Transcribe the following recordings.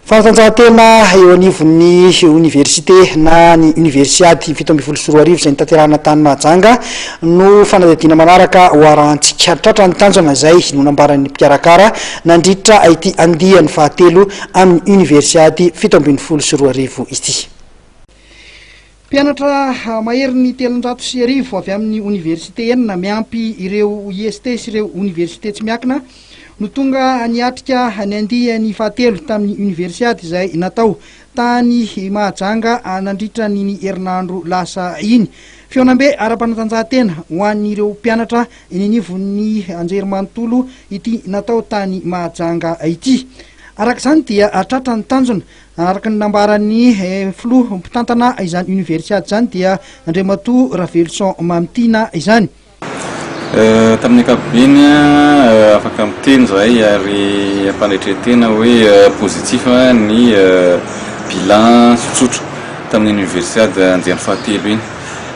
Fanatanjahantena eo anivon'ny oniversite na ny Universiade 2017 izay notanterahina tany Mahajanga no fanadihadiana manaraka ho arahantsika. Tratra ny tanjona izay no nambaran'ny mpikarakara nandritra ity andiany fahatelo amin'ny Universiade 2017 ity. Mpianatra maherin'ny 1300 avy amin'ny oniversite enina miampy ireo IST sy ireo oniversite tsy miankina no tonga niatrika ny andiany fahatelo tamin'ny Universiade izay natao tany Mahajanga nandritra ny herinandro lasa iny. Fihaonambe ara-panatanjahantena ho an'ireo mpianatra eny anivon'ny anjerimanontolo ity natao tany Mahajanga ity. Araka izany dia tratra ny tanjona Araka ny nambaran'ny filoha mpitantana izany Universiade izany dia Andriamatoa Raveloson Mamitiana izany. Tamin'ny ankapobeny, afaka miteny izahay ary am-panetren-tena hoe positif ny bilan tsotsotra tamin'iny Universiade andiany fahatelo iny.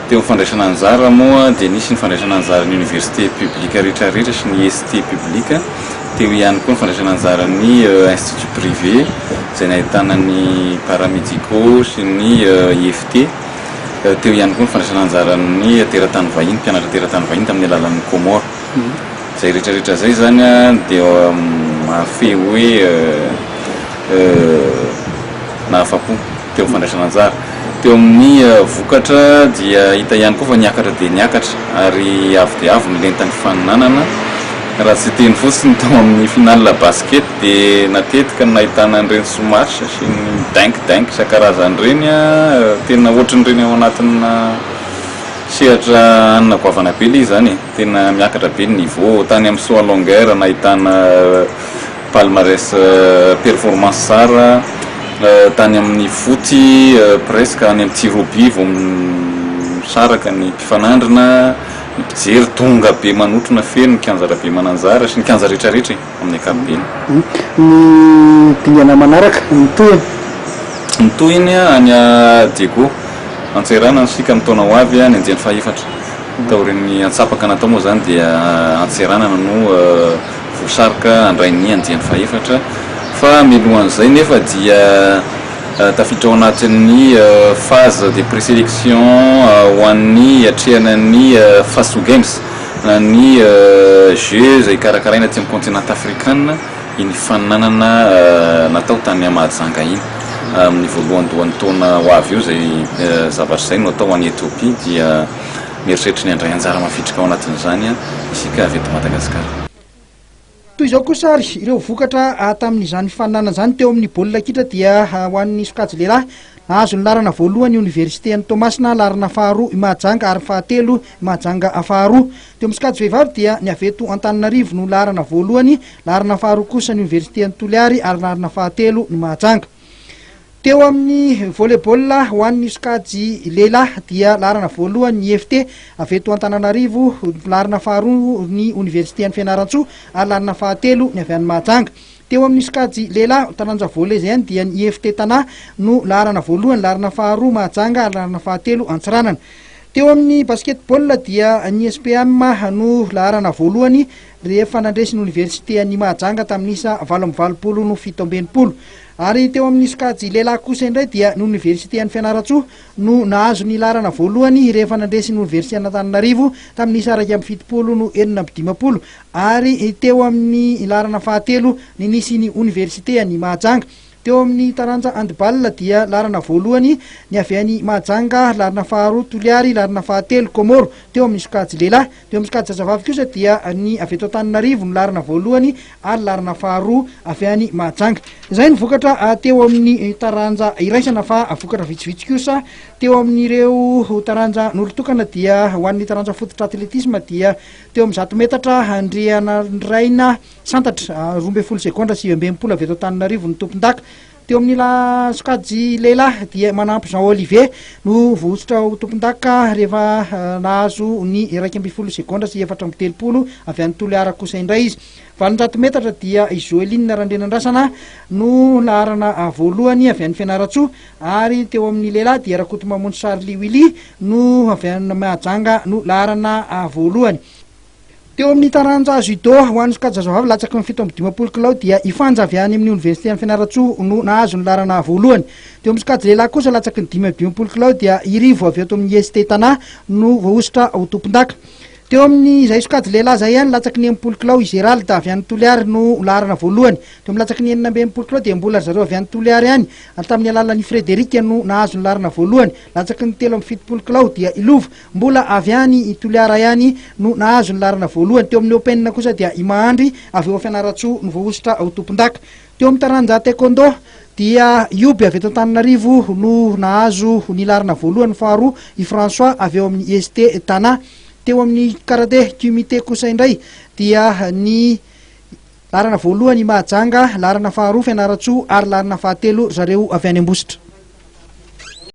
Teo amin'ny fandraisana anjara moa dia nisy ny fandraisana anjaran'ny Université publique rehetra rehetra sy ny IST publique, teo ihany koa ny fandraisana anjaran'ny institut privé izay nahitana ny paramédicaux sy ny IFT, teo ihany koa ny fandraisana anjaran'ny teratany vahiny, mpianatra teratany vahiny tamin'ny alalan'ny Comores. Izay rehetra rehetra izay izany dia mahafehy hoe nahafapo teo amin'ny fandraisana anjara. Teo amin'ny vokatra dia hita ihany koa fa niakatra dia niakatra ary avo dia avo ny lentan'ny fifaninanana. Raha tsy hiteny fotsiny tao amin'ny finale basket dia natetika no nahitana an'ireny smash sy ny dunk dunk isan-karazany ireny, tena ohatran'ireny ao anatina sehatra hanina goavana be ilay izy izany e, tena miakatra be ny niveau. Tany amin'ny saut à longueur nahitana Palmarès performance tsara tany amin'ny foot presque any amin'ny tir au but vao misaraka ny mpifanandrina, ny mpijery tonga be manotrona feno ny kianja Rabemananjara sy ny kianja rehetra rehetra e, amin'ny ankapobeny. Ny dingana manaraka, ny tohiny? Ny tohiny any Diego Antsiranana isika amin'ny taona ho avy, ny andiany fahefatra. Taorian'ny antsapaka natao moa izany dia Antsiranana no Voasarika handray ny andiany fahefatra fa mialohan'izay nefa dia tafiditra ao anatin'ny phase de présélection ho an'ny hiatrehana ny Faso Games na ny Jeux izay karakaraina aty amin'ny continent afrikana iny fifaninanana natao tany Mahajanga iny amin'ny voalohandohan'ny taona ho avy io izay zavatra izay no atao any Ethiopie dia Mieritreritra ny handray anjara mavitrika ao anatin'izany isika avy eto Madagasikara. Toy izao kosa ary ireo vokatra tamin'izany fifaninanana izany teo amin'ny baolina kitra dia ho an'ny sokajy lehilahy, nahazo ny laharana voalohany ny oniversite an'i Toamasina, laharana faharoa i Mahajanga ary fahatelo i Mahajanga faharoa. Teo amin'ny sokajy vehivavy dia ny avy eto Antananarivo no laharana voalohany, laharana faharoa kosa ny oniversite an'i Toliary ary laharana fahatelo ny Mahajanga. Teo amin'ny volley-ball ho an'ny sokajy lehilahy dia laharana voalohany ny IFT avy eto Antananarivo, laharana faharoa ny oniversiten'i Fianarantsoa ary laharana fahatelo ny avy any Mahajanga. Teo amin'ny sokajy lehilahy, taranja volley izay ihany dia ny IFT Tana no laharana voalohany, laharana faharoa Mahajanga ary laharana fahatelo Antsiranana. Teo amin'ny basket-ball dia ny SPM no laharana voalohany rehefa nandresy ny oniversitean'i Mahajanga tamin'ny isa 88 no 67. Ary teo amin'ny sokajy lehilahy kosa indray dia ny oniversitean'i Fianarantsoa no nahazo ny laharana voalohany rehefa nandresy ny oniversiten'Antananarivo tamin'ny isa 71 no 56 ary teo amin'ny laharana fahatelo ny nisy ny oniversitean'i Mahajanga. Teo amin'ny taranja handball dia laharana voalohany ny avy any Mahajanga, laharana faharoa Toliary, laharana fahatelo Komoro teo amin'ny sokajy lehilahy. Teo amin'ny sokajy zazavavy kosa dia ny avy eto Antananarivo no laharana voalohany ary laharana faharoa avy any Mahajanga. Izay ny vokatra teo amin'ny taranja iraisana fa vokatra vitsivitsy kosa teo amin'ireo taranja nolotokana dia ho an'ny taranja fototra atletisma dia teo amin'ny 100 metatra Andrianandraina Santatra, 12 segondra 69 avy eto Antananarivo ny tompondaka. Teo amin'ny la sokajy lehilahy dia Manampy Jean Olivier no voahosotra ho tompondaka rehefa nahazo ny 11 segondra sy 34 avy any Toliara kosa indray izy. 800 metatra dia i Joeline Randrianandrasana no laharana voalohany avy any Fianarantsoa ary teo amin'ny lehilahy dia Rakotomamonjy Charlie Willy no avy any Mahajanga no laharana voalohany. Teo amin'ny taranja judo, ho an'ny sokajy zazavavy latsaky ny 57 kilao dia i Fanja avy any amin'ny oniversiten'i Fianarantsoa no nahazo ny laharana voalohany. Teo amin'ny sokajy lehilahy kosa latsaky ny 55 kilao dia i Rivo avy eto amin'ny IST Tana no voahosotra ho tompondaka. Teo amin'izay sokajy lehilahy izay ihany, latsaky ny 60 kilao i Gerald avy any Toliary no laharana voalohany. Teo amin'ny latsaky ny 66 kilao dia mbola ry zareo avy any Toliary ihany tamin'ny alalan'i Frederic no nahazo ny laharana voalohany. Latsaky ny 73 kilao dia i Lova Mbola avy any i Toliara ihany no nahazo ny laharana voalohany. Teo amin'ny Open kosa dia i Mahandry avy ao Fianarantsoa no voahosotra ho tompondaka. Teo amin'ny taranja Taekwondo dia i Oby avy eto Antananarivo no nahazo ny laharana voalohany, faharoa i François avy ao amin'ny IST Tana. Teo amin'ny Karate Kumite kosa indray dia ny laharana voalohany i Mahajanga, laharana faharoa Fianarantsoa ary laharana fahatelo ry zareo avy any Ambositra.